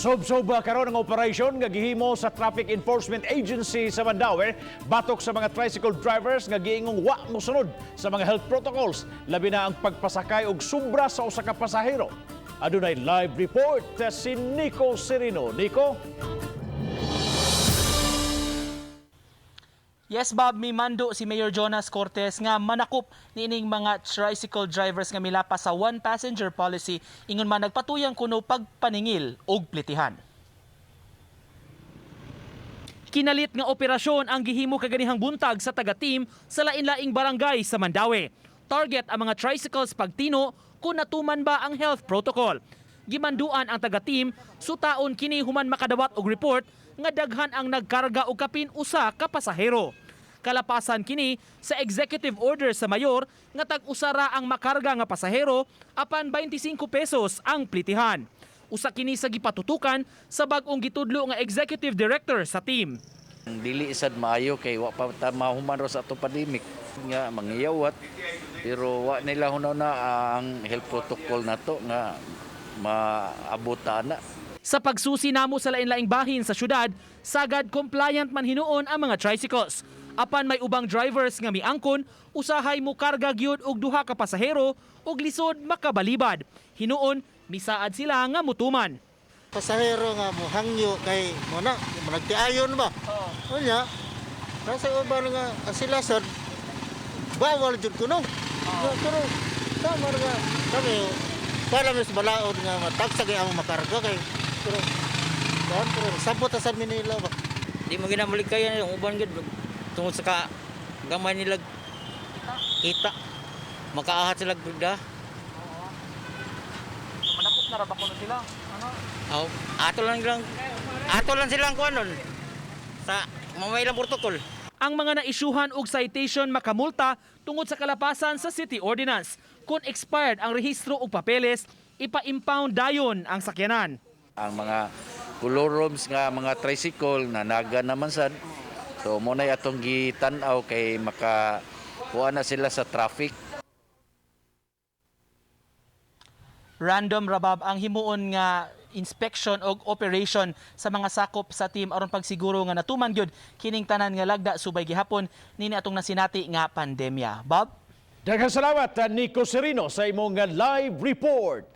Sob-sob karon ang operasyon nga gihimo sa Traffic Enforcement Agency sa Mandaue batok sa mga tricycle drivers nga giingong wa mosunod sa mga health protocols, labi na ang pagpasakay og sobra sa usa ka pasahero. Adunay live report si Nico Serino. Nico? Yes, Bob, may mando si Mayor Jonas Cortez nga manakop niining mga tricycle drivers nga milapas sa one passenger policy, ingon man nagpatuyang kuno pagpaningil og plitihan. Kinalit nga operasyon ang gihimo kaganihang buntag sa taga-team sa lain-laing barangay sa Mandaue. Target ang mga tricycles pagtino kung natuman ba ang health protocol. Gimanduan ang taga-team sutaon kini human makadawat og report nga daghan ang nagkarga og kapin usa ka pasahero. Kalapasan kini sa executive order sa mayor nga tag-usa ra ang makarga nga pasahero apan 25 pesos ang plitihan. Usa kini sa gipatutukan sa bag-ong gitudlo nga executive director sa team. Dili sad maayo kay wa pa ta mahuman ro sa ato pandemic nga mangiyawat, pero wa nila hunaw na ang health protocol nato nga maabot na. Sa pagsusi namo sa lain-laing bahin sa syudad, sagad compliant man hinuon ang mga tricycles. Apan may ubang drivers nga miangkon, usahay mo karga gyud og duha ka pasahero ug lisod makabalibad. Hinuon, misaad sila nga mutuman. Pasahero nga mo hangyo kay mo na nagtiayon ba. Oo. Unya, nasa uban nga ang sila sad bawal jud kuno. Oo. Pero tama nga kami para mis balaod nga matagsa kay ang makarga kay pero kuan, pero sabot sa Manila ba. Di mo ginamulig kaya yung uban gud tungod sa ka gamay nila kita makaahat sila brigda. Manakop na ra ba kuno sila? Ano? Aw, ato lang silang kuanon sa mamay lang protocol. Ang mga naisyuhan og citation makamulta tungod sa kalapasan sa city ordinance. Kung expired ang rehistro og papeles, ipa-impound dayon ang sakyanan. Ang mga kolorums nga mga tricycle na naga naman sad. So mo nay atong gitan-aw kay maka kuha na sila sa traffic. Random rabab ang himuon nga inspection og operation sa mga sakop sa team aron pagsiguro nga natuman gyud kining tanan nga lagda subay gihapon nini atong nasinati nga pandemya. Bob? Daghang salamat, Nico Serino, sa imong live report.